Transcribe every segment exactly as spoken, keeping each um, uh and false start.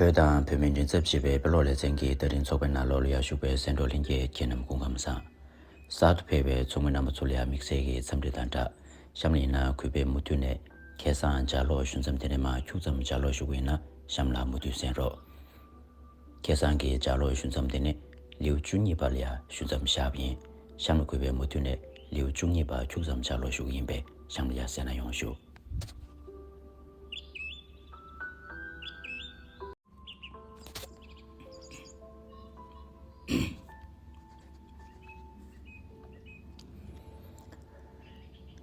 བོད་དང་བོད་མིའི་མགྲིན་ཚབ་ཅེས་པའི་དཔེ་ཀློག་ལེ་ཚན་གྱི་དེ་རིང་ཚོགས་པའི་ནང་ལོགས་ལ་ཡར་ཞུགས་པའི་གསན་གྲོགས་ལྷན་རྒྱས་ཁྱེད་རྣམས་སྐུ་ཁམས་བཟང་། གསར་དུ་ཕེབས་པའི་ཚོགས་མི་རྣམ་པ་ཚོ་ལ་ཡང་དམིགས་བསལ་གྱི་འཚམས་འདྲི་དང་སྦྲགས། གཤམ་ལ་ཡིན་ན་གུས་པས་མུ་མཐུད་ནས་ཁ་སང་ལྗགས་ཀློག་ཞུ་མཚམས་དེ་ནས་མར་འཁྱུག་ཙམ་ལྗགས་ཀློག་ཞུ་གི་ཡིན་ན་གཤམ་ལ་མུ་མཐུད་གསན་རོགས། ཁ་སང་གི་ལྗགས་ཀློག་ཞུ་མཚམས་དེ་ནས་ལེའུ་བཅུ་གཉིས་པ་ལ་ཡང་ཞུ་མཚམས་བཞག་པ་ཡིན། གཤམ་ལ་གུས་པས་མུ་མཐུད་ནས་ལེའུ་བཅུ་གཉིས་པ་འཁྱུག་ཙམ་ལྗགས་ཀློག་ཞུ་གི་ཡིན་པས་གཤམ་ལ་ཡང་གསན་གནང་ཡོང་ཞུ།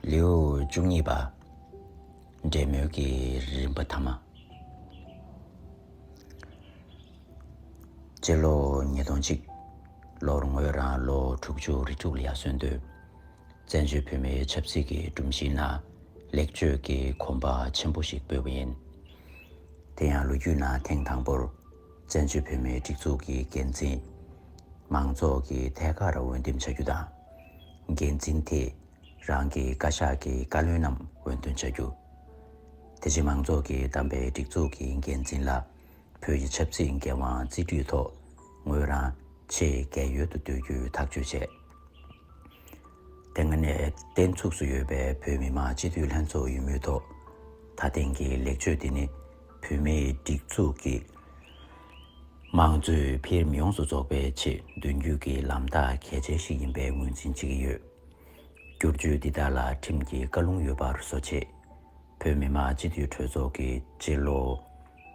ལེའུ་བཅུ་གཉིས་པ། འབྲེལ་མོལ་གྱི་རིམ་པ་ཐ་མ། སྤྱི་ལོ་ཉིས་སྟོང་གཅིག་ལོར་ངོས་རང་ལོ་དྲུག་ཅུ་རེ་དྲུག་ལ་ཡར་སོན་དུས། བཙན་བྱོལ་བོད་མིའི་ཆབ་སྲིད་ཀྱི་སྒྲོམ་གཞིའི་ནང་ལེགས་བཅོས་ཀྱི་གོམ་པ་ཆེན་པོ་ཞིག་སྤོས་པ་ཡིན། དེ་ཡང་ལོ་རྒྱུས་ནང་ཐེངས་དང་པོར་བཙན་བྱོལ་བོད་མིའི་སྒྲིག་འཛུགས་ཀྱི་འགན་འཛིན། མང་ཚོགས་ཀྱི་ཐད་ཀར་འོས་འདེམས་བྱ་རྒྱུ་དང་། འགན་འཛིན་དེས་རང་གི་བཀའ་ཤག་གི་བཀའ་བློན་རྣམས་འོས་འདེམས་བྱ་རྒྱུ། དེ་བཞིན་མང་ཚོགས་ཀྱིས་བདམས་པའི་སྒྲིག་འཛུགས་ཀྱི་འགན་འཛིན་ལ། བོད་ཀྱི་ཆབ་སྲིད་འགན་དབང་རྩིས་སྤྲོད་ཐོག་ངོས་རང་ཆེས་རྒས་ཡོལ་དུ་སྡོད་རྒྱུའི་ཐག་གཅོད་བྱས། དེ་སྔ་ནས་བརྟན་ཚུགས་སུ་ཡོད་པའི་བོད་མི་མང་སྤྱི་འཐུས་ལྷན་ཚོགས་ཡོད་མུས་ཐོག་ད་ཐེངས་ཀྱི་ལེགས་བཅོས་འདི་ནི་བོད་མིའི་སྒྲིག་འཛུགས་ཀྱི་དམངས་གཙོའི་འཕེལ་རིམ་ཡོངས་སུ་རྫོགས་པའི་ཆེད་མདུན་སྐྱོད་ཀྱི་ལམ་ཐག་གལ་ཆེ་ཞིག་ཡིན་པའི་ངོས་འཛིན་བྱེད་ཀྱི་ཡོད། བསྒྱུར་བཅོས་འདི་དག་ལ་ཁྲིམས་ཀྱི་བཀའ་ལུང་ཡོད་པར་བཟོ་ཆེད། བོད་མི་མང་སྤྱི་འཐུས་གྲོས་ཚོགས་ཀྱིས་སྤྱི་ལོ་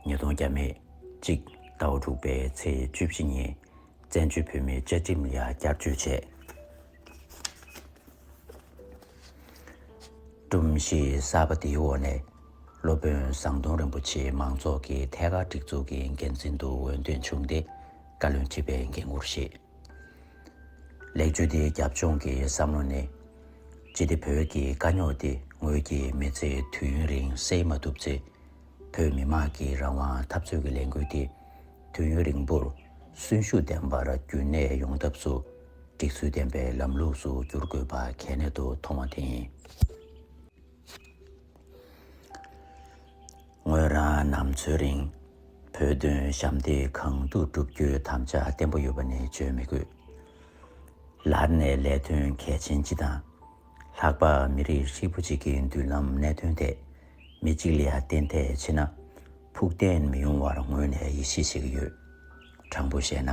ཉིས་སྟོང་བརྒྱ་མེད་གཅིག་ཟླ་བ་དྲུག་པའི་ཚེས་བཅུ་བཞི་ཉིན་བཙན་བྱོལ་བོད་མིའི་བཅའ་ཁྲིམས་ལ་བསྐྱར་བཅོས་བྱས། སྒྲོམ་གཞི་གསར་པ་འདིའི་འོག་ནས་སློབ་དཔོན་ཟམ་གདོང་རིན་པོ་ཆེ་མང་ཚོགས་ཀྱི་ཐད་ཀར་སྒྲིག་འཛུགས་ཀྱི་འགན་འཛིན་དུ་འོས་འདེམས་བྱུང་སྟེ་བཀའ་བློན་ཁྲི་པའི་འགན་འཁུར་བཞེས། ལེགས་བཅོས་འདིའི་རྒྱབ་ལྗོངས་ཀྱི་བསམ་བློ་ནི། སྤྱི་བདེ་བོད་ཀྱི་དཀའ་རྙོག་དེ་ངོས་ཀྱིས་མི་ཚེའི་དུས་ཡུན་རིང་སེལ་མ་ཐུབ་ཚེ། བོད་མི་མང་གི་རང་དབང་འཐབ་རྩོད་ཀྱི་ལས་འགུལ་དེ་དུས་ཡུན་རིང་པོར་གསོན་ཤུགས་ལྡན་པར་རྒྱུན་གནས་ཡོང་ཐབས་སུ་སྒྲིག་ཚུལ་ལྡན་པའི་ལམ་ལུགས་སུ་བསྒྱུར་དགོས་པ་གལ་གནད་དུ་མཐོང་བ་དེ་ཡིན། ངོས་རང་ནམ་འཚོའི་རིང་བོད་དོན་ཞབས་འདེགས་གང་ཐུབ་བསྒྲུབ་རྒྱུའི་དམ་བཅའ་བརྟན་པོ་ཡོད་པ་ནི་བརྗོད་མི་དགོས། ལར་ནས་ལས་དོན་གལ་ཆེན་སྤྱི་དང་། ལྷག་པར་མི་རིགས་ཧྲིལ་པོ་གཅིག་གི་མདུན་ལམ་གནད་དོན་ཐད་མི་གཅིག་ལ་ཡང་ཏན་ཏན་བྱས་ན་ཕུགས་བརྟན་མི་ཡོང་བར་ངོས་ནས་ཡིད་ཆེས་བྱེད་ཀྱི་ཡོད། དྲང་པོ་བཤད་ན།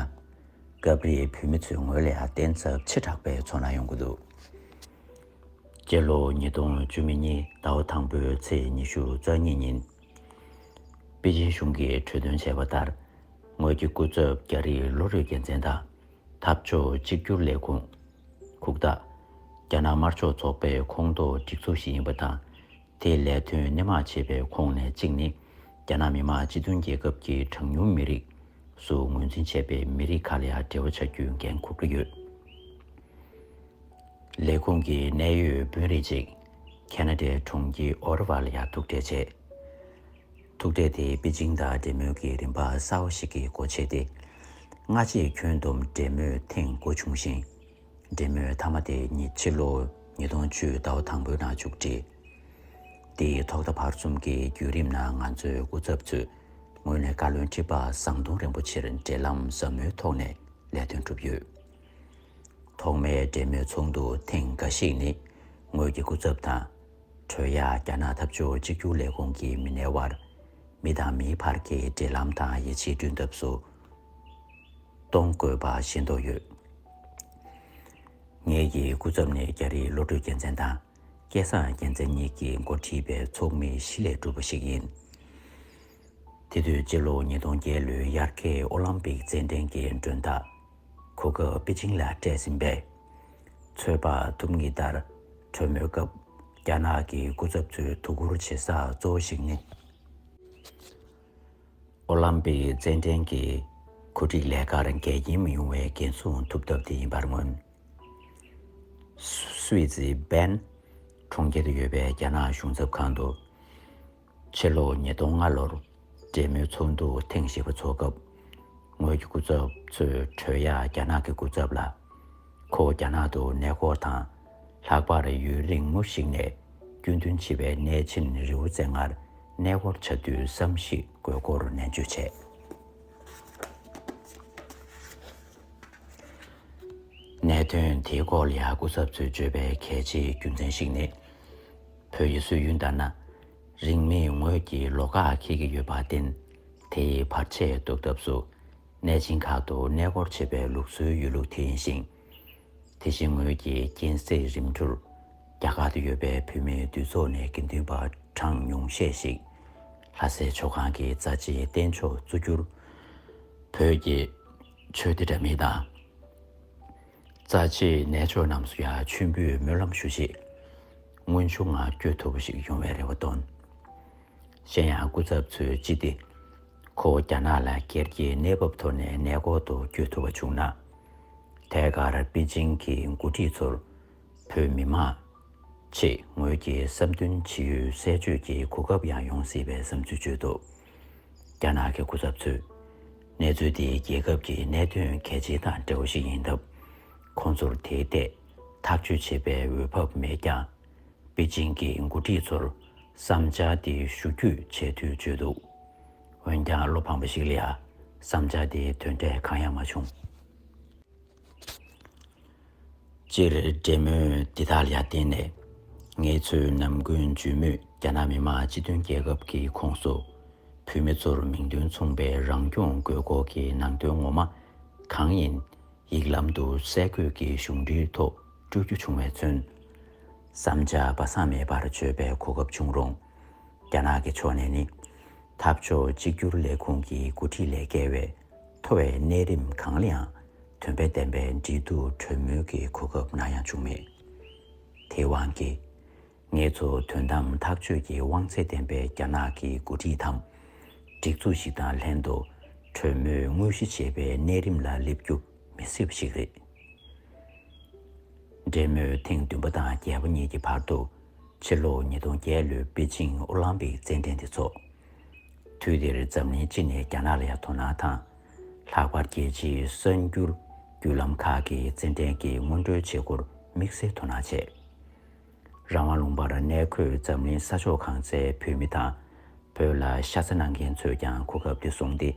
སྐབས་རེ་བོད་མི་ཚོས་ངོས་ལ་ཡང་བརྟན་ཚབས་ཆེ་དྲགས་པའི་ཚོར་སྣང་ཡོང་གི་འདུག་སྤྱི་ལོ་ཉིས་སྟོང་བཅུ་མེད་གཉིས་ཟླ་བ་དང་པོའི་ཚེས་ཉི་ཤུ་རྩ་གཉིས་ཉིན། པེ་ཅིན་གཞུང་གིས་གྲོས་འདོན་བྱས་པ་ལྟར། ངོས་ཀྱི་སྐུ་ཚབ་རྒྱ་རིགས་བློ་གྲོས་རྒྱལ་མཚན་དང་། འཐབ་ཕྱོགས་གཅིག་གྱུར་ལས་ཁུངས། ཁུག་རྟ། རྒྱ་ནག་དམར་ཕྱོགས་ཚོགས་པའི་ཁོངས་གཏོགས་སྒྲིག་འཛུགས་ཤིག་ཡིན་པ་དང་། དེའི་ལས་དོན་སྣེ་མང་བྱེད་པའི་ཁོངས་ནས་གཅིག་ནི། རྒྱ་ནག་མི་དམངས་སྤྱི་མཐུན་རྒྱལ་ཁབ་ཀྱི་གྲངས་ཉུང་མི་རིགས་སུ་ངོས་འཛིན་བྱས་པའི་མི་རིགས་ཁག་ལ་ཡང་འབྲེལ་བ་བྱ་རྒྱུའི་འགན་འཁུར་གྱི་ཡོད། ལས་ཁུངས་ཀྱི་གནད་ཡོད་དཔོན་རིགས་གཅིག་ཁེ་ན་ཌའི་གྲོང་ཁྱེར་ཨོ་ཊ་ཝ་ལ་ཡང་ཐུག་འཕྲད་བྱས། ཐུག་འཕྲད་དེ་པེ་ཅིང་དང་འབྲེལ་མོལ་གྱི་རིམ་པ་གསར་བ་ཞིག་གི་སྒོ་ཕྱེ་སྟེ། སྔ་རྗེས་ཁྱོན་བསྡོམས་འབྲེལ་མོལ་ཐེངས་དགུ་བྱུང་ཞིང་། འབྲེལ་མོལ་མཐའ་མ་དེ་ཉིད་ཕྱི་ལོ་ཉིས་སྟོང་བཅུ་ཟླ་བ་དང་པོའི་ནང་མཇུག་བསྒྲིལ། དེའི་ཐོག་མཐའ་བར་གསུམ་གྱི་བརྒྱུད་རིམ་ནང་ང་ཚོའི་སྐུ་ཚབ་ཚོས་ངོས་ནས་བཀའ་བློན་ཁྲི་པ་ཟམ་གདོང་རིན་པོ་ཆེར་འབྲེལ་ལམ་ཟབ་མོའི་ཐོག་ནས་ལས་དོན་བསྒྲུབས་ཡོད། ཐོག་མའི་འབྲེལ་མོལ་ཚོགས་འདུ་ཐེངས་འགའ་ཞིག་ནི་ངོས་ཀྱི་སྐུ་ཚབ་དང་། གྲོས་ཡ་རྒྱ་ནག་འཐབ་ཕྱོགས་གཅིག་གྱུར་ལས་ཁུངས་ཀྱི་མི་སྣའི་དབར། མི་དང་མིའི་བར་གྱི་འབྲེལ་ལམ་དང་ཡིད་ཆེས་བསྐྲུན་ཐབས་སུ་གཏོང་དགོས་པ་ཤེས་རྟོགས་ཡོད། ངེད་ཀྱི་སྐུ་ཚབ་ནི་རྒྱ་རིགས་བློ་གྲོས་རྒྱལ་མཚན་དང་སྐལ་བཟང་རྒྱལ་མཚན་གཉིས་ཀྱིས་འགོ་ཁྲིད་པའི་ཚོགས་མི་བཞི་ལས་གྲུབ་པ་ཞིག་ཡིན། དེ་དུས་སྤྱི་ལོ་ཉིས་སྟོང་བརྒྱད་ལོའི་དབྱར་ཁའི་ཨོ་ལམ་པིག་རྩེད་འགྲན་གྱི་མགྲོན་བདག་གོ་སྐབས་པེ་ཅིང་ལ་སྤྲད་ཟིན་པས། ཚོད་དཔག་ཐུབ་ངེས་ལྟར། གྲོས་མོལ་སྐབས་རྒྱ་ནག་གི་སྐུ་ཚབ་ཚོས་དོ་ཁུར་བྱེད་ས་གཙོ་བོ་ཞིག་ནི། ཨོ་ལམ་པིག་རྩེད་འགྲན་གྱི་གོ་སྒྲིག་ལས་ཀར་འགལ་རྐྱེན་མི་ཡོང་བའི་འགན་སྲུང་ཐུབ་ཐབས་དེ་ཡིན་པར་མངོན། སུད་སི་བྷན་གྲོང་ཁྱེར་དུ་ཡོད་པའི་རྒྱ་ནག་གཞུང་ཚབ་ཁང་དུ། ཕྱི་ལོ་ཉིས་སྟོང་ལྔ་ལོར་འབྲེལ་མོལ་ཚོགས་འདུ་ཐེངས་བཞི་པ་འཚོགས་སྐབས། ངོས་ཀྱི་སྐུ་ཚབ་ཚོས་གྲོས་ཡ་རྒྱ་ནག་གི་སྐུ་ཚབ་ལ། ཁོ་རྒྱ་ནག་ཏུ་གནས་སྐོར་དང་། ལྷག་པར་ཡུན་རིང་མོ་ཞིག་ནས་སྐྱོན་འདོན་བྱེད་པའི་གནས་ཆེན་རི་བོ་རྩེ་ལྔར་གནས་སྐོར་བྱ་དུས་བསམ་གཞིག་དགོས་སྐོར་ནན་བརྗོད་བྱས། དོན་དེའི་སྐོར་ལ་ཡང་སྐུ་ཚབ་ཚོས་བརྗོད་པའི་གལ་ཆེའི་རྒྱུ་མཚན་ཞིག་ནི། བོད་ཀྱི་སྲོལ་རྒྱུན་ལྟར་ན། རིང་མིན་ངོས་ཀྱི་ལོ་ཁ་འཁེལ་གྱི་ཡོད་པར་བརྟེན། དེའི་བར་ཆད་བཟློག་ཐབས་སུ། གནས་ཆེན་ཁག་ཏུ་གནས་སྐོར་བྱེད་པའི་ལུགས་སྲོལ་ཡོད་ལུགས་དེ་ཡིན་ཞིང་། དེ་བཞིན་ངོས་ཀྱི་རྒྱལ་སྲས་རིམ་གྲོར། རྒྱ་གར་དུ་ཡོད་པའི་བོད་མིའི་འདུས་ཚོགས་ནས་དགེ་འདུན་པ་གྲངས་ཉུང་ཤས་ཤིག་ལྷ་སའི་ཇོ་ཁང་གི་རྩ་ཆེའི་རྟེན་མཆོག་གཙུག་གྱུར་བོད་ཀྱི་ཆོས་སྡེ་འདྲ་མིན་དང་། རྩ་ཆེའི་གནས་མཆོག་རྣམས་སུ་ཡང་མཆོད་འབུལ་སྨོན་ལམ་ཞུ་ཆེད། མངོན་ཆུང་ངང་བསྐྱོད་ཐུབ་པ་ཞིག་ཡོང་བའི་རེ་བ་བཏོན། གཞན་ཡང་སྐུ་ཚབ་ཚོས་ཅི་སྟེ། ཁོ་བོ་རྒྱ་ནག་ལ་སྒེར་གྱི་གནས་བབ་ཐོག་ནས་གནས་སྐོར་དུ་བསྐྱོད་ཐུབ་པ་བྱུང་ན། ཐད་ཀར་པེ་ཅིང་གི་འགོ་ཁྲིད་ཚོར། བོད་མི་མང་ཆེད་ངོས་ཀྱི་བསམ་འདུན་ཇི་ཡོད་གསལ་བརྗོད་ཀྱི་གོ་སྐབས་ཡང་ཡོང་སྲིད་པའི་བསམ་ཚུལ་བརྗོད་འདུག་རྒྱ་ནག་གི་སྐུ་ཚབ་ཚོས། གནས་ཚུལ་དེ་རྒྱལ་ཁབ་ཀྱི་གནད་དོན་གལ་ཆེ་དང་འབྲེལ་བ་ཞིག་ཡིན་སྟབས། ཁོང་ཚོར་དེའི་ཐད་ཐག་གཅོད་བྱེད་པའི་འོས་བབ་མེད་ཀྱང་། པེ་ཅིང་གི་འགོ་ཁྲིད་ཚོར་བསམ་འཆར་དེ་ཞུ་རྒྱུ་བྱས་ཚུལ་བརྗོད་འདུག་འོན་ཀྱང་བློ་ཕངས་པ་ཞིག་ལ་ཡང་བསམ་འཆར་དེའི་དོན་འབྲས་གང་ཡང་མ་བྱུང་། སྤྱིར་འབྲེལ་མོལ་འདི་དག་ལ་ཡང་བརྟེན་ནས། ངེད་ཚོའི་ནམ་རྒྱུན་འབྱོན་མུས་རྒྱ་ནག་མི་དམངས་སྤྱི་མཐུན་རྒྱལ་ཁབ་ཀྱི་ཁོངས་སུ། བོད་མི་ཚོར་མིང་དོན་མཚུངས་པའི་རང་སྐྱོང་དགོས་སྐོར་གྱི་ནང་དོན་ངོ་མ་གང་ཡིན། ཡིག་ལམ་དུ་གསལ་བཀོད་ཀྱི་གཞུང་འབྲེལ་ཐོག་སྤྲོད་རྒྱུ་བྱུང་བའི་ཚུན། བསམ་འཆར་སྦ་གསང་མེད་པར་བརྗོད་པའི་གོ་སྐབས་བྱུང་རུང་། རྒྱ་ནག་གི་ཕྱོགས་ནས་ནི། འཐབ་ཕྱོགས་གཅིག་གྱུར་ལས་ཁུངས་ཀྱི་འགོ་ཁྲིད་ལས་བརྒལ་བའི་མཐོ་བའི་གནས་རིམ་གང་ལ་ཡང་དོན་ཕན་ལྡན་པའི་འབྲེལ་གཏུག་གྲོས་མོལ་གྱི་གོ་སྐབས་གནང་ཡང་བྱུང་མེད། དེའི་དབང་གིས། ངེད་ཚོ་དོན་དམ་ཐག་གཅོད་ཀྱི་དབང་ཚད་ལྡན་པའི་རྒྱ་ནག་གི་འགོ་ཁྲིད་དམ། སྒྲིག་འཛུགས་ཤིག་དང་ལྷན་དུ་གྲོས་མོལ་དངོས་གཞི་བྱེད་པའི་གནས་རིམ་ལ་སླེབས་རྒྱུ་མི་སྲིད་པ་ཞིག་རེད། འབྲེལ་མོལ་ཐེངས་བདུན་པ་དང་བརྒྱད་པ་གཉིས་ཀྱི་བར་དུ་ཕྱི་ལོ་ཉིས་སྟོང་བརྒྱད་ལོའི་པེ་ཅིང་ཨོ་ལམ་པིག་རྩེད་འགྲན་དེ་ཚོགས། དུས་དེར་འཛམ་གླིང་སྤྱི་ནས་རྒྱ་ནག་ལ་ཡང་དོ་སྣང་དང་། ལྷག་པར་རྒྱལ་སྤྱིའི་གསར་འགྱུར་བརྒྱུད་ལམ་ཁག་གིས་རྩེད་འགྲན་གྱི་སྔོན་འགྲོའི་བྱེད་སྒོར་དམིགས་བསལ་དོ་སྣང་བྱས། རང་དབང་ལུང་པར་གནས་འཁོད་འཛམ་གླིང་ས་ཕྱོགས་གང་སའི་བོད་མི་དང་། བོད་ལ་ཤ་ཚ་གནང་མཁན་ཚོས་ཀྱང་གོ་སྐབས་དེ་བཟུང་སྟེ།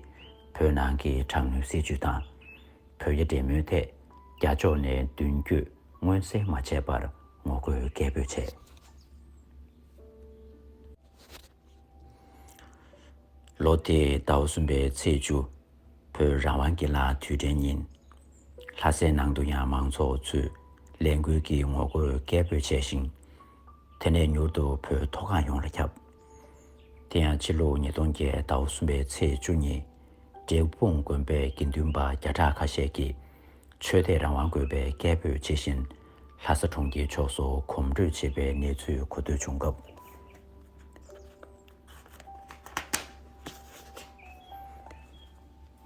བོད་ནང་གི་དྲག་གནོན་སྲིད་བྱུས་དང་། བོད་རྒྱ་འབྲེལ་མོལ་ཐད་རྒྱ་ཕྱོགས་ནས་མདུན་སྐྱོད་མངོན་གསལ་མ་བྱས་པར་ངོ་རྒོལ་སྐད་འབོད་བྱས། ལོ་དེའི་ཟླ་བ་གསུམ་པའི་ཚེས་བཅུ། བོད་རང་དབང་སྒེར་ལངས་དུས་དྲན་ཉིན། ལྷ་སའི་ནང་དུ་ཡང་མང་ཚོགས་ཚོས་ལས་འགུལ་གྱི་ངོ་རྒོལ་སྐད་འབོད་བྱས་ཤིང་། དེ་ནས་མྱུར་དུ་བོད་མཐོ་སྒང་ཡོངས་ལ་ཁྱབ། དེ་ཡང་ཕྱི་ལོ་ཉིས་སྟོང་བརྒྱད་ཟླ་བ་གསུམ་པའི་ཚེས་བཅུ་ཉིན། འབྲས་སྤུངས་དགོན་པའི་དགེ་འདུན་པ་བརྒྱ་ཕྲག་ཁ་ཤས་ཀྱིས་ཆོས་དད་རང་དབང་དགོས་པའི་སྐད་འབོད་བྱེད་བཞིན། ལྷ་ས་གྲོང་ཁྱེར་ཕྱོགས་སུ་གོམ་བགྲོད་བྱེད་པའི་གནས་ཚུལ་གོ་ཐོས་བྱུང་སྐབས།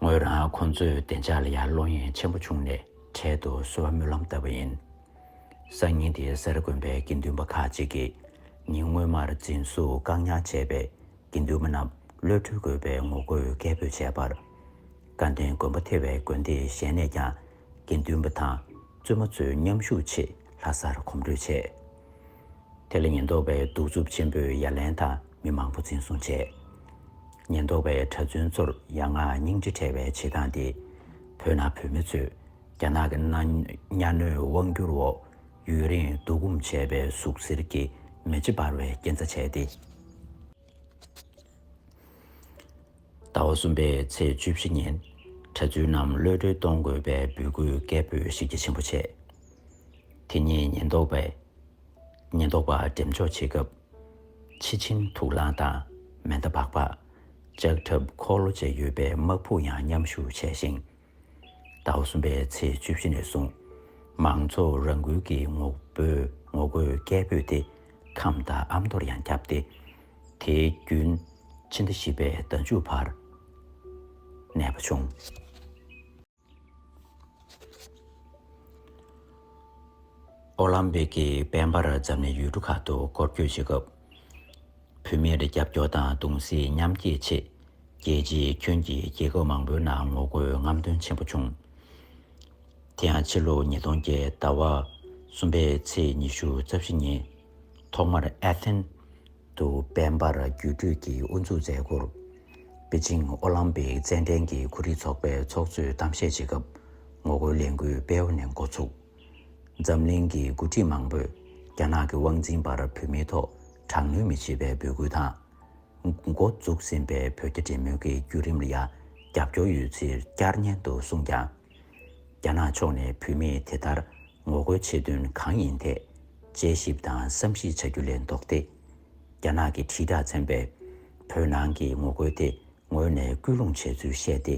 ངོས་རང་ཁོ་ཚོའི་བདེ་འཇགས་ལ་ཡང་བློ་གཡེང་ཆེན་པོ་བྱུང་ནས་འཕྲལ་དུ་གསོལ་བ་སྨོན་ལམ་བཏབ་པ་ཡིན། སང་ཉིན་དེ་སེ་ར་དགོན་པའི་དགེ་འདུན་པ་ཁག་ཅིག་གིས་ཉིན་སྔོན་མར་འཛིན་བཟུང་བཀག་ཉར་བྱས་པའི་དགེ་འདུན་པ་རྣམས་གློད་གྲོལ་དགོས་པའི་ངོ་རྒོལ་སྐད་འབོད་བྱས་པར། དགའ་ལྡན་དགོན་པ་ཐེ་བའི་དགོན་སྡེ་གཞན་ནས་ཀྱང་དགེ་འདུན་པ་དང་བཙུན་མ་ཚོས་མཉམ་ཞུགས་ཆེད་ལྷ་སར་གོམ་བགྲོད་བྱས། དེ་ལ་ཉེན་རྟོག་པའི་གདུག་རྩུབ་ཆེན་པོས་ཡ་ལན་དང་མི་མང་པོ་འཛིན་བཟུང་བྱས། ཉེན་རྟོག་པས་གྲྭ་བཙུན་ཚོར་ཡ་ང་སྙིང་རྗེ་བྲལ་བའི་བྱེད་སྟངས་དེས་བོད་ནང་བོད་མི་ཚོས་རྒྱ་ནག་གི་གཉའ་གནོན་དབང་སྒྱུར་འོག་ཡུན་རིང་སྡུག་སྐུམ་བྱས་པའི་ཟུག་གཟེར་གྱི་མེ་ལྕེ་འབར་བའི་རྐྱེན་རྩ་བྱས་ཏེ། ཟླ་བ་གསུམ་པའི་ཚེས་བཅུ་བཞི་ཉིན་གྲྭ་བཙུན་རྣམས་གློད་གྲོལ་གཏོང་དགོས་པའི་འབོད་སྐུལ་སྐད་འབོད་གཞི་རྒྱ་ཆེན་པོ་བྱས། དེ་ཉིན་ཉེན་རྟོག་པས། ཉེན་རྟོག་པ་འགྲེམས་འཇོག་བྱེད་སྐབས། ཕྱི་ཆིན་དུག་རླངས་དང་མེ་མདའ་སྦག་སྦག་ལྕགས་ཁྲབ་འཁོར་ལོ་བཅས་ཡོད་པའི་དམག་ཕུགས་ཡང་མཉམ་ཞུགས་བྱས་ཤིང་། ཟླ་བ་གསུམ་པའི་ཚེས་བཅུ་བཞི་ནས་བཟུང་མང་ཚོགས་རང་འགུལ་གྱིས་ངོ་རྒོལ་ངོ་རྒོལ་སྐད་འབོད་དེ་ཁམས་དང་ཨ་མདོར་ཡང་བརྒྱབ་སྟེ། དེའི་རྒྱུན་ཕྱི་ཟླ་བཞི་པའི་ཟླ་མཇུག་བར་གནས་པ་བྱུང་། ཨོ་ལམ་པིག་གི་དཔལ་འབར་འཛམ་གླིང་ཡུལ་གྲུ་ཁག་ཏུ་སྐོར་སྐྱོད་བྱེད་སྐབས། བོད་མིར་རྒྱབ་སྐྱོར་དང་གདུང་སེམས་མཉམ་སྐྱེད་ཆེད་རྒྱལ་སྤྱིའི་ཁྱོན་གྱི་རྒྱལ་ཁབ་མང་པོའི་ནང་ངོ་རྒོལ་རྔམ་སྟོན་ཆེན་པོ་བྱུང་། དེ་ཡང་ཕྱི་ལོ་ཉིས་སྟོང་བརྒྱད་ཟླ་བ་གསུམ་པའི་ཚེས་ཉི་ཤུ་རྩ་བཞི་ཉིན་ཐོག་མར་ཨེ་ཐེན་དུ་དཔལ་འབར་རྒྱུགས་སྤྲོད་ཀྱི་དབུ་འཛུགས་མཛད་སྒོར། པེ་ཅིང་ཨོ་ལམ་པིག་རྩེད་འགྲན་གྱི་ཁོར་ཡུག་ཚོགས་པའི་ཚོགས་གཙོས་གཏམ་བཤད་བྱེད་སྐབས་ངོ་རྒོལ་ལས་འགུལ་དཔལ་བོ་ནས་འགོ་ཚུགས། འཛམ་གླིང་གི་འགོ་ཁྲིད་མང་པོས་རྒྱ་ནག་གི་དབང་འཛིན་པར་བོད་མིའི་ཐོག་དྲག་གནོན་མི་བྱེད་པའི་འབོད་སྐུལ་དང་། འགོ་འཛུགས་ཟིན་པའི་བོད་རྒྱ་འབྲེལ་མོལ་གྱི་བརྒྱུད་རིམ་ལ་ཡང་རྒྱབ་སྐྱོར་ཡོད་ཚུལ་བསྐྱར་ཉན་དུ་གསུངས་ཀྱང་། རྒྱ་ནག་ཕྱོགས་ནས་བོད་མིས་དེ་ལྟར་ངོ་རྒོལ་བྱེད་དོན་གང་ཡིན་ཐད་དཔྱད་ཞིབ་དང་བསམ་གཞིག་བྱ་རྒྱུ་ལས་ལྡོག་སྟེ། རྒྱ་ནག་གི་དྲིལ་བསྒྲགས་ཚན་པས་བོད་ནང་གི་ངོ་རྒོལ་དེ་ངོས་ནས་སྐུལ་སློང་བྱས་ཚུལ་བཤད་དེ།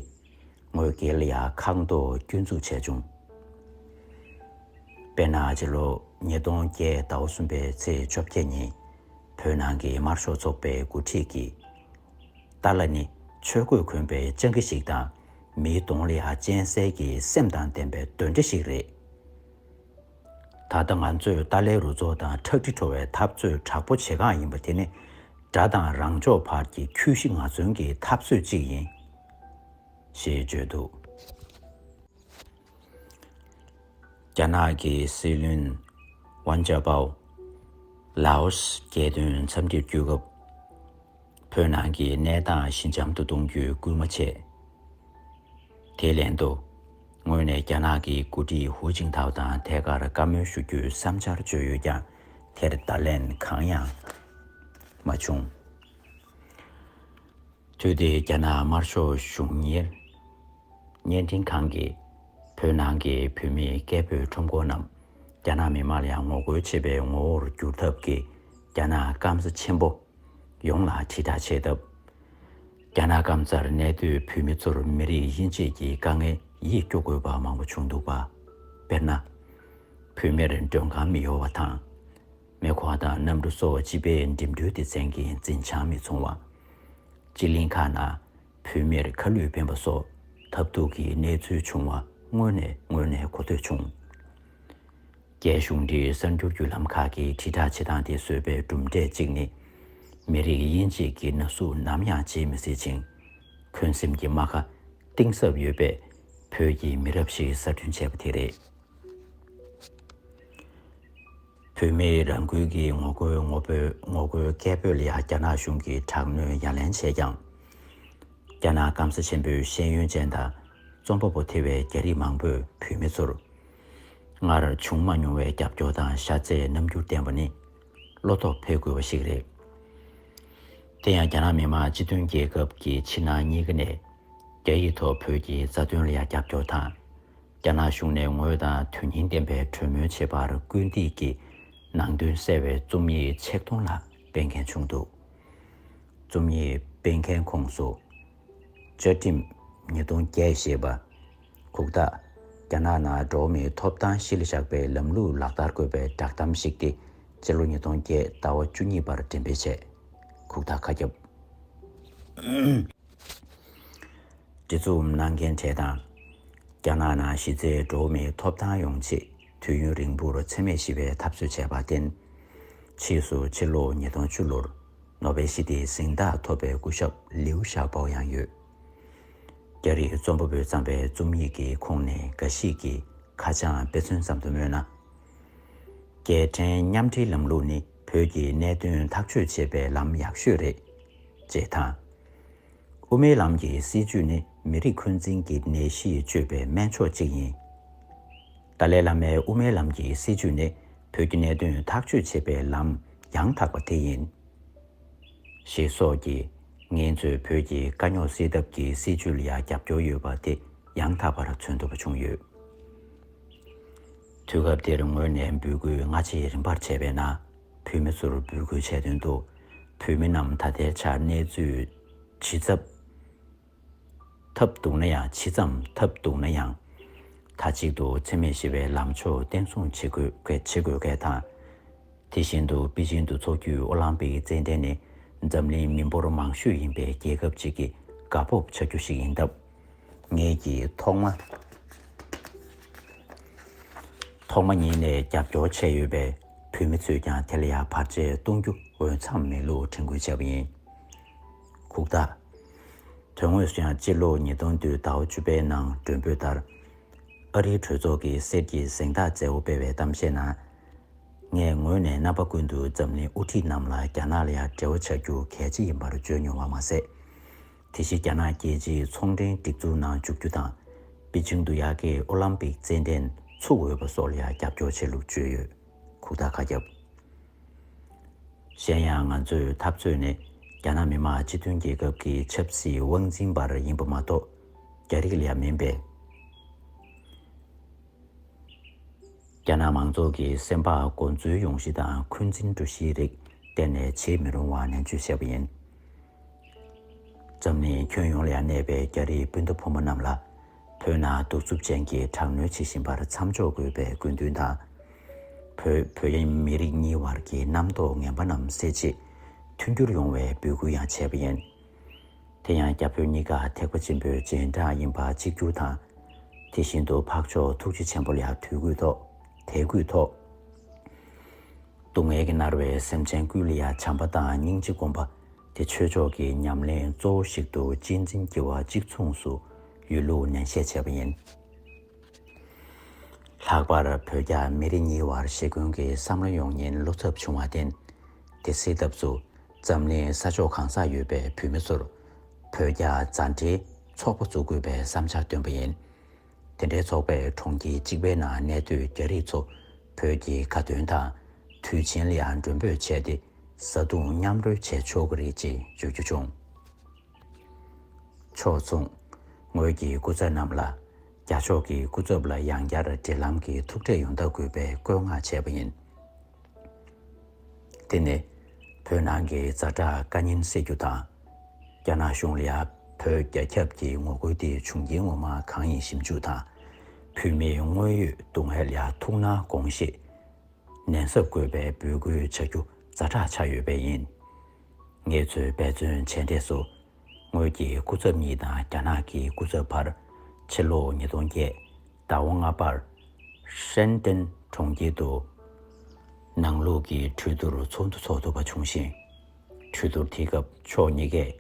ངོས་སྒེར་ལ་ཡང་ཁག་འདོགས་སྐྱོན་འཛུགས་བྱས་བྱུང་། དཔེར་ན། ཕྱི་ལོ་ཉིས་སྟོང་བརྒྱད་ཟླ་བ་གསུམ་པའི་ཚེས་བཅོ་བརྒྱད་ཉིན། བོད་ནང་གི་དམར་ཤོག་ཚོགས་པའི་འགོ་ཁྲིད་ཀྱིས། ཏཱ་ལ་ནི་ཆོས་གོས་གོན་པའི་སྤྱང་ཀི་ཞིག་དང་། མིའི་གདོང་ལ་ཡང་གཅན་གཟན་གྱི་སེམས་དང་ལྡན་པའི་གདོན་འདྲེ་ཞིག་རེད། ད་ལྟ་ང་ཚོས་ཏཱ་ལའི་རུ་ཚོགས་དང་ཁྲག་དྲི་བྲོ་བའི་འཐབ་རྩོད་དྲག་པོ་བྱེད་སྒང་ཡིན་པ་དེ་ནི། དགྲ་དང་རང་ཕྱོགས་བར་གྱི་ཁྱོད་ཤི་ང་གསོན་གྱི་འཐབ་རྩོད་ཅིག་ཡིན། ཞེས་བརྗོད་འདུག་རྒྱ་ནག་གི་སྲིད་བློན་ཝན་ཅཱ་པའོ་ལའོ་སི་རྒྱལ་དོན་འཚམས་འདྲིར་བསྐྱོད་སྐབས། བོད་ནང་གི་གནས་སྟངས་ཞི་འཇམ་དུ་གཏོང་རྒྱུའི་སྐུལ་མ་བྱས། དེའི་ལན་དུ། ངོས་ནས་རྒྱ་ནག་གི་འགོ་ཁྲིད་ཧུའུ་ཅིན་ཐའོ་དང་ཐད་ཀར་བཀའ་མོལ་ཞུ་རྒྱུའི་བསམ་འཆར་བརྗོད་ཡོད་ཀྱང་། དེར་བརྡ་ལན་གང་ཡང་མ་བྱུང་། དུས་དེའི་རྒྱ་ནག་དམར་ཤོག་གཞུང་གཉེར་བརྙན་འཕྲིན་ཁང་གིས། བོད་ནང་གི་བོད་མིའི་སྐད་འབོད་ཁྲོམ་སྐོར་རྣམས་རྒྱ་ནག་མི་མང་ལ་ཡང་ངོ་རྒོལ་བྱེད་པའི་ངོ་བོར་བསྒྱུར་ཐབས་ཀྱི་རྒྱ་ནག་སྐམ་ས་ཆེན་པོ་ཡོངས་ལ་དྲིལ་བསྒྲགས་བྱས་སྟབས། རྒྱ་ནག་སྐམ་སར་གནས་སྡོད་བོད་མི་ཚོར་མི་རིགས་དབྱེ་འབྱེད་ཀྱི་དཀའ་ངལ་ཡིད་སྐྱོ་དགོས་པ་མང་པོ་བྱུང་འདུག་པ། དཔེར་ན། བུད་མེད་མགྲོན་ཁང་མི་གཡོ་བ་དང་། མེ་འཁོར་དང་གནམ་གྲུ་སོགས་སྤྱི་པའི་འགྲིམ་འགྲུལ་སྡེ་ཚན་གྱི་འཛིན་བྱང་མི་ཚོང་བ། སྤྱི་གླིང་ཁག་ནང་བུད་མེད་ཁ་ལུད་འཕེན་པ་སོགས་ཐབས་སྡུག་གི་གནས་ཚུལ་བྱུང་བ་དངོས་ནས་ངོས་ནས་གོ་ཐོས་བྱུང་། རྒྱའི་གཞུང་འབྲེལ་གསར་འགྱུར་བརྒྱུད་ལམ་ཁག་གིས་དྲིལ་བསྒྲགས་བྱེད་སྟངས་དེ་བཟོས་པའི་གྲུབ་འབྲས་གཅིག་ནི། མི་རིགས་དབྱེ་འབྱེད་ཀྱི་ན་ཟུག་ནམ་ཡང་བརྗེད་མི་སྲིད་ཅིང་། འཁོན་སེམས་ཀྱི་རྨ་ཁ་གཏིང་ཟབ་ཡོད་པའི་བོད་ཀྱི་མི་རབས་ཤིག་གསར་སྐྲུན་བྱས་པ་དེ་རེད། བོད་མིས་རང་འགུལ་གྱིས་ངོ་རྒོལ་ངོ་རྒོལ་ངོ་རྒོལ་སྐད་འབོད་ལ་ཡང་རྒྱ་ནག་གཞུང་གིས་དྲག་གནོན་ཡ་ལན་བྱས་ཀྱང་། རྒྱ་ནག་སྐམ་ས་ཆེན་པོའི་ཤེས་ཡོན་ཅན་དང་རྩོམ་པ་པོ་ཐེ་བའི་རྒྱ་རིགས་མང་པོས་བོད་མི་ཚོར། སྔར་བྱུང་མ་མྱོང་བའི་རྒྱབ་སྐྱོར་དང་ཤ་ཚའི་རྣམ་འགྱུར་བསྟན་པ་ནི་བློ་ཐོག་ཕེབས་དགོས་པ་ཞིག་རེད། དེ་ཡང་རྒྱ་ནག་མི་དམངས་སྤྱི་མཐུན་རྒྱལ་ཁབ་ཀྱི་ཕྱི་ནང་གཉིས་ཀ་ནས་རྒྱ་ཡིག་ཐོག་བོད་ཀྱི་རྩ་དོན་ལ་ཡང་རྒྱབ་སྐྱོར་དང་། རྒྱ་ནག་གཞུང་ནས་ངོས་དང་དོན་སྙིང་ལྡན་པའི་གྲོས་མོལ་བྱེད་པར་སྐུལ་འདེད་ཀྱི་ནང་དོན་གསལ་བའི་རྩོམ་ཡིག་ཆིག་སྟོང་ལྷག་སྤེལ་མཁན་བྱུང་འདུག་རྩོམ་ཡིག་སྤེལ་མཁན་ཁོངས་སུ། བཅའ་ཁྲིམས་ཉིས་སྟོང་བརྒྱད་ཞེས་པ། གུག་རྟགས། རྒྱ་ནག་ནང་འགྲོ་བ་མིའི་ཐོབ་ཐང་གཞི་ལ་བཞག་པའི་ལམ་ལུགས་ལག་བསྟར་དགོས་པའི་བསྒྲགས་གཏམ་ཞིག་སྟེ། སྤྱི་ལོ་ཉིས་སྟོང་བརྒྱད་ཟླ་བ་བཅུ་གཉིས་པར་འགྲེམས་སྤེལ་བྱས། གུག་རྟགས་ཁ་གྱབ། འབྲི་རྩོམ་གནང་མཁན་གྲས་དང་། རྒྱ་ནག་ནང་གཞི་རྩའི་འགྲོ་བ་མིའི་ཐོབ་ཐང་ཡོང་ཆེད་དུས་ཡུན་རིང་པོར་འཚེ་མེད་ཞི་བའི་འཐབ་རྩོད་བྱས་པར་བརྟེན། ཕྱིས་སུ་ཕྱི་ལོ་ཉིས་སྟོང་བཅུ་ལོར་ནོ་བེལ་ཞི་བདེའི་གཟེངས་རྟགས་ཐོབ་པའི་སྐུ་ཞབས་ལིའུ་ཞའོ་པོ་ཡང་ཡོད། རྒྱ་རིགས་རྩོམ་པ་པོས་བརྩམས་པའི་རྩོམ་ཡིག་གི་ཁོངས་ནས་འགའ་ཞིག་གི་ཁ་བྱང་དཔེ་མཚོན་ཙམ་དུ་སྨོས་ན། རྒྱལ་ཕྲན་མཉམ་འབྲེལ་ལམ་ལུགས་ནི་བོད་ཀྱི་གནད་དོན་ཐག་གཅོད་བྱེད་པའི་ལམ་ཡག་ཤོས་རེད། ཅེས་དང་། དབུ་མའི་ལམ་གྱི་སྲིད་བྱུས་ནི་མི་རིགས་འཁོན་འཛིན་གྱི་ནད་གཞི་བཅོས་པའི་སྨན་མཆོག་ཅིག་ཡིན། ཏཱ་ལའི་བླ་མའི་དབུ་མའི་ལམ་གྱི་སྲིད་བྱུས་ནི་བོད་ཀྱི་གནད་དོན་ཐག་གཅོད་བྱེད་པའི་ལམ་ཡང་དག་པ་དེ་ཡིན། ཞེས་སོགས་ཀྱིས་ངེད་ཚོས་བོད་ཀྱི་དཀའ་རྙོག་སེལ་ཐབས་ཀྱི་སྲིད་བྱུས་ལ་ཡང་རྒྱབ་སྐྱོར་ཡོད་པ་དེ་ཡང་དག་པར་མཚོན་ཐུབ་པ་བྱུང་ཡོད། དུས་སྐབས་དེར་ངོས་ནས་འབོད་སྐུལ་སྔ་ཕྱི་རིམ་པར་བྱས་པས་ན། བོད་མི་ཚོར་འབོད་སྐུལ་བྱས་དོན་དུ། བོད་མི་རྣམས་ད་ལྟའི་ཆར་གནས་ཚུལ་ཇི་ཚབ་ཐབས་སྡུག་ན་ཡང་། ཇི་ཙམ་ཐབས་སྡུག་ན་ཡང་། མཐའ་གཅིག་ཏུ་འཚེ་མེད་ཞི་བའི་ལམ་ཕྱོགས་བརྟན་སྲུང་བྱེད་དགོས་བྱེད་དགོས་གལ་དང་། དེ་བཞིན་དུ་པེ་ཅིང་དུ་འཚོགས་རྒྱུའི་ཨོ་ལམ་པིག་རྩེད་འགྲན་ནི་འཛམ་གླིང་མི་འབོར་མང་ཤོས་ཡིན་པའི་རྒྱལ་ཁབ་ཅིག་གི་དགའ་སྤོབས་ཆགས་རྒྱུ་ཞིག་ཡིན་སྟབས། ངེད་ཀྱིས་ཐོག་མ། ཐོག་མ་ཉིད་ནས་རྒྱབ་སྐྱོར་བྱས་ཡོད་པས། བོད་མི་ཚོས་ཀྱང་དེ་ལ་ཡང་བར་ཆད་གཏོང་རྒྱུ་འོས་འཚམ་མེད་ལུགས་དྲན་སྐུལ་བྱས་པ་ཡིན། གུག་རྟགས། དོན་དངོས་སུ་ཡང་སྤྱི་ལོ་ཉིས་སྟོང་བདུན་ཟླ་བ་བཅུ་པའི་ནང་མགྲོན་འབོད་ལྟར། ཨ་རིའི་གྲོས་ཚོགས་ཀྱི་གསེར་གྱི་གཟེངས་རྟགས་མཛད་སྒོ་སྤེལ་བའི་གཏམ་བཤད་ནང་། ངས་ངོས་ནས་རྣམ་པ་ཀུན་ཏུ་འཛམ་གླིང་དབུ་ཁྲིད་རྣམས་ལ་རྒྱ་ནག་ལ་ཡང་འབྲེལ་བ་བྱ་རྒྱུ་གལ་ཆེ་ཡིན་པར་བརྗོད་མྱོང་བ་མ་ཟད། དེ་བཞིན་རྒྱ་ནག་རྒྱལ་སྤྱིའི་ཚོང་འབྲེལ་སྒྲིག་འཛུགས་ནང་འཇུག་རྒྱུ་དང་། པེ་ཅིང་དུ་ཡར་རྒྱས་ཨོ་ལམ་པིག་རྩེད་འགྲན་ ཚུགས་འོས་པ་སོགས་ལ་ཡང་རྒྱབ་སྐྱོར་བྱེད་ལུགས་བརྗོད་ཡོད། ཁུག་རྟ་ཁ་རྒྱབ། གཞན་ཡང་ང་ཚོའི་འཐབ་རྩོད་ནི་རྒྱ་ནག་མི་དམངས་སྤྱི་མཐུན་རྒྱལ་ཁབ་ཀྱི་ཆབ་སྲིད་དབང་འཛིན་པར་ཡིན་པ་མ་གཏོགས་རྒྱ་རིགས་ལ་ཡང་མིན་པས། རྒྱ་ནག་མང་ཚོགས་ཀྱི་སེམས་བག་མགོ་འཛུལ་ཡོང་གཞི་དང་འཁོན་འཛིན་འགྲོ་གཞིའི་རིགས་གཏན་ནས་བྱེད་མི་རུང་བ་ནན་བརྗོད་བྱས་པ་ཡིན། འཛམ་གླིང་ཁྱོན་ཡོངས་ལ་གནས་པའི་རྒྱ་རིགས་སྤུན་ཟླ་ཕོ་མོ་རྣམས་ལ། བོད་ནང་གདུག་རྩུབ་ཅན་གྱི་དྲག་གནོན་བྱེད་བཞིན་པར་མཚམས་འཇོག་དགོས་པའི་སྐུ་མདུན་དང་། བོད་བོད་དབྱིན་མི་རིགས་གཉིས་བར་གྱི་རྣམ་རྟོག་ངན་པ་རྣམས་སེལ་ཆེད་མཐུན་འགྱུར་ཡོང་བའི་འབོད་སྐུལ་ཡང་བྱས་པ་ཡིན། དེ་ཡང་རྒྱ་བོད་གཉིས་ཀ་ཐེག་པ་ཆེན་པོའི་རྗེས་འབྲང་ཡིན་པ་གཅིག་གྱུར་དང་། དེ་བཞིན་དུ་འཕགས་མཆོག་ཐུགས་རྗེ་ཆེན་པོ་ལ་ཡང་དད་གུས་ཐོག་དད་གུས་ཐོག་སྡུག་བསྔལ་གྱིས་མནར་བའི་སེམས་ཅན་ཀུན་ལ་ཡང་བྱམས་པ་དང་སྙིང་རྗེ་སྒོམ་པ་དེ་ཆོས་ཕྱོགས་ཀྱི་ཉམས་ལེན་གཙོ་བོ་ཞིག་ཏུ་གཅེས་འཛིན་བགྱི་བ་གཅིག་མཚུངས་སུ་ཡོད་ལུགས་ནན་བཤད་བྱས་པ་ཡིན། ལྷག་པར་བོད་རྒྱ་མི་རིགས་གཉིས་བར་ཞི་མགོན་གྱི་བསམ་བློ་ཡོང་ཉིན་བློ་འཚབ་བྱུང་བར་བརྟེན། དེ་སེལ་ཐབས་སུ་འཛམ་གླིང་ས་ཕྱོགས་གང་སར་ཡོད་པའི་བོད་མི་ཚོར་བོད་རྒྱ་མཛའ་འབྲེལ་ཚོགས་པ་བཙུགས་དགོས་པའི་བསམ་འཆར་བཏོན་པ་ཡིན། དེ་འདྲའི་ཚོགས་པས་གྲོང་ཁྱེར་གཅིག་པའི་ནང་གནས་སྡོད་རྒྱ་རིགས་ཚོ་བོད་ཀྱི་དགའ་སྟོན་དང་དུས་ཆེན་ལ་ཡང་མགྲོན་འབོད་བྱས་ཏེ་བཟའ་བཏུང་མཉམ་རོལ་བྱས་ཆོག་གི་རེད་ཅེས་བརྗོད་རྒྱུ་བྱུང་། ཕྱོགས་མཚུངས། ངོས་ཀྱི་སྐུ་ཚབ་རྣམས་ལ་རྒྱ་ཕྱོགས་ཀྱི་སྐུ་ཚབ་ལ་ཡང་བསྐྱར་འབྲེལ་ལམ་གྱི་ཐུག་འཕྲད་ཡོང་ཐབས་དགོས་པའི་བཀོད་མངགས་བྱས་པ་ཡིན། དེ་ནི་བོད་ནང་གི་ཛ་དྲག་དཀའ་ཉེན་སེལ་རྒྱུ་དང་། རྒྱ་ནག་གཞུང་ལ་ཡང་བོད་རྒྱ་ཁྱབ་ཀྱི་ངོ་རྒོལ་དེའི་བྱུང་རྐྱེན་ངོ་མ་གང་ཡིན་ཞིབ་འཇུག་དང་། བོད་མིའི་དངོས་ཡོད་སྡུག་བསྔལ་ལ་ཡང་ཐུགས་སྣང་དགོངས་བཞེས་ནན་གསབ་དགོས་པའི་འབོད་སྐུལ་བྱ་རྒྱུ་ཛ་དྲག་ཆགས་ཡོད་པས་ཡིན། ངེད་ཚོས་འབད་བརྩོན་བྱས་འབྲས་སུ། ངོས་ཀྱི་སྐུ་ཚབ་གཉིས་དང་རྒྱ་ནག་གི་སྐུ་ཚབ་བར་ཕྱི་ལོ་ཉིས་སྟོང་བརྒྱད་ཟླ་བ་ལྔ་པར་ཧྲེན་ཏེན་གྲོང་ཁྱེར་དུ་ནང་ལུགས་ཀྱི་གྲོས་བསྡུར་ཚོགས་འདུ་འཚོགས་ཐུབ་པ་བྱུང་ཞིང་། གྲོས་བསྡུར་དེའི་སྐབས་ཕྱོགས་གཉིས་ཀས་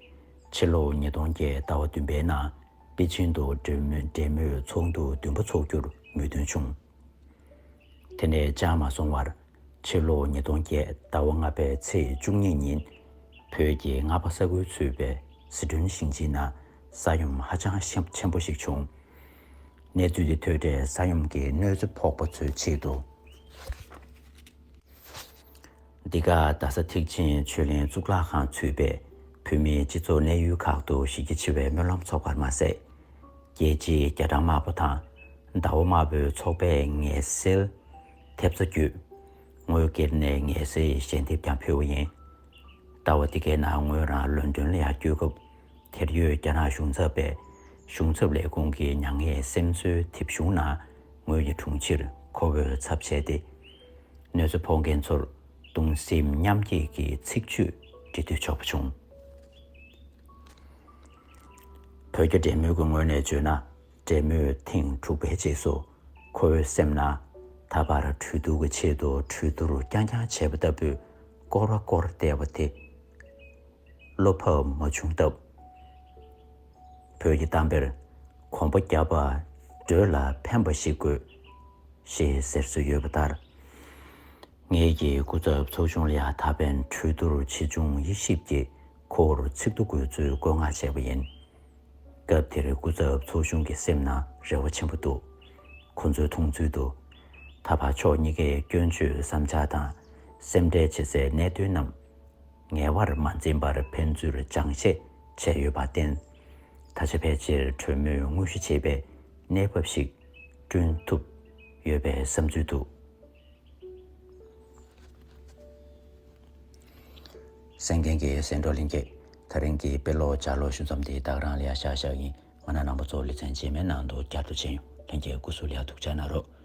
ཕྱི་ལོ་ཉིས་སྟོང་བརྒྱད་ཟླ་བ་བདུན་པའི་ནང་པེ་ཅིན་དུ་འབྲེལ་མོལ་འབྲེལ་མོལ་ཚོགས་འདུ་བདུན་པ་འཚོགས་རྒྱུར་མོས་མཐུན་བྱུང་། དེ་ནས་ཅང་མ་སོང་བར་ཕྱི་ལོ་ཉིས་སྟོང་བརྒྱད་ཟླ་བ་ལྔ་པའི་ཚེས་བཅུ་གཉིས་ཉིན་བོད་ཀྱི་རྔ་པ་ས་ཁུལ་ཚུད་པའི་ཟི་ཁྲོན་ཞིང་ཆེན་ནང་ས་ཡོམ་ཧ་ཅང་ཆེན་པོ་ཞིག་བྱུང་། གནས་ཚུལ་དེ་ཐོས་འཕྲལ་ས་ཡོམ་གྱི་གནོད་འཚེ་ཕོག་པ་ཚོའི་ཆེད་དུ། འདི་ག་རྡ་ས་ཐེག་ཆེན་ཆོས་གླིང་གཙུག་ལག་ཁང་ཚུད་པའི་བོད་མིའི་སྤྱི་ཚོགས་གནས་ཡུལ་ཁག་ཏུ་གཞི་རྒྱ་ཆེ་བའི་སྨོན་ལམ་ཚོགས་པར་མ་ཟད། རྒྱལ་སྤྱིའི་རྒྱ་གྲམ་དམར་པོ་དང་ཟླ་བ་དམར་པོའི་ཚོགས་པས་ངལ་སེལ་ཐེབས་རྩ་བརྒྱུད། ངོས་སྒེར་ནས་ངལ་སེལ་ཞལ་འདེབས་ཀྱང་ཕུལ་བ་ཡིན། ཟླ་བ་འདི་གའི་ནང་ངོས་རང་ལོན་ཌོན་ལ་ཡང་བསྐྱོད་སྐབས། དེར་ཡོད་རྒྱ་ནག་གཞུང་ཚབ་པས་གཞུང་ཚབ་ལས་ཁུངས་ཀྱི་མྱ་ངན་སེམས་གསོའི་དེབ་གཞུང་ནང་ངོས་ཀྱི་དྲུང་ཆེར་ཁོ་བོས་ཚབ་བྱས་ཏེ། གནོད་འཚེ་ཕོག་མཁན་ཚོར་གདུང་སེམས་མཉམ་སྐྱེད་ཀྱི་ཚིག་བརྗོད་འབྲི་འདོད་ཆོག་པ་བྱུང་། བོད་རྒྱ་འབྲེལ་མོལ་གྱི་ངོས་ནས་བརྗོད་ན། འབྲེལ་མོལ་ཐེངས་དྲུག་པའི་རྗེས་སུ་ཁོ་བོའི་སེམས་ནང་ད་བར་གྲོས་བསྡུར་གྱི་ཆེད་དུ་གྲོས་བསྡུར་རྐྱང་རྐྱང་བྱས་པ་ལྟ་བུའི་སྐོར་བ་སྐོར་བལྟས་པ་དེ་བློ་བབས་མ་བྱུང་སྟབས། བོད་ཀྱི་གཏམ་དཔེར་གོམ་པ་བརྒྱབ་པ་འགྲོས་ལ་ཕན་པ་ཞིག་དགོས། ཞེས་ཟེར་སྲོལ་ཡོད་པ་ལྟར། ངེད་ཀྱི་སྐུ་ཚབ་ཚོགས་ཆུང་ལ་ཡང་ད་ཕན་གྲོས་བསྡུར་ཆེ་ཆུང་དབྱེ་ཞིབ་ཀྱིས་ཁོ་བོར་ཚིག་ཐོ་འགོད་ཚུལ་བཀོད་མངགས་བྱས་པ་ཡིན། སྐབས་དེར་སྐུ་ཚབ་ཚོགས་ཆུང་གི་སེམས་ནང་རེ་བ་ཆེན་པོ་འདུག་ཁོ་ཚོའི་མཐོང་ཚུལ་དུ། ད་བར་ཕྱོགས་གཉིས་ཀས་སྐྱོན་བརྗོད་བསམ་འཆར་དང་སེམས་ཁྲལ་བྱེད་སའི་གནད་དོན་རྣམས་ངེས་པར་མ་འཛེམས་པར་ཕན་ཚུན་སྦྱང་བཤད་བྱས་ཡོད་པར་བརྟེན། ད་ཆ་ཕལ་ཆེར་གྲོས་མོལ་དངོས་གཞི་བྱེད་པའི་གནས་བབ་ཞིག་བསྐྲུན་ཐུབ་ཡོད་པའི་བསམ་ཚུལ་འདུག་གསན་མཁན་གྱི་གསན་གྲོགས་ལྷན་རྒྱས། ད་རིང་གི་དཔེ་ཀློག་ལྗགས་ཀློག་ཞུ་མཚམས་འདི་ད་ག་རང་ལ་ཡ་བཞག་བཞག་ཡིན། ང་རང་རྣམ་པ་ཚོ་ལེ་ཚན་རྗེས་མའི་ནང་དུ་བསྐྱར་དུ་མཇལ་ཡོང་། ལྷན་རྒྱས་སྐུ་གཟུགས་ལ་ཡ་ཐུགས་ཅག་གནང་རོགས།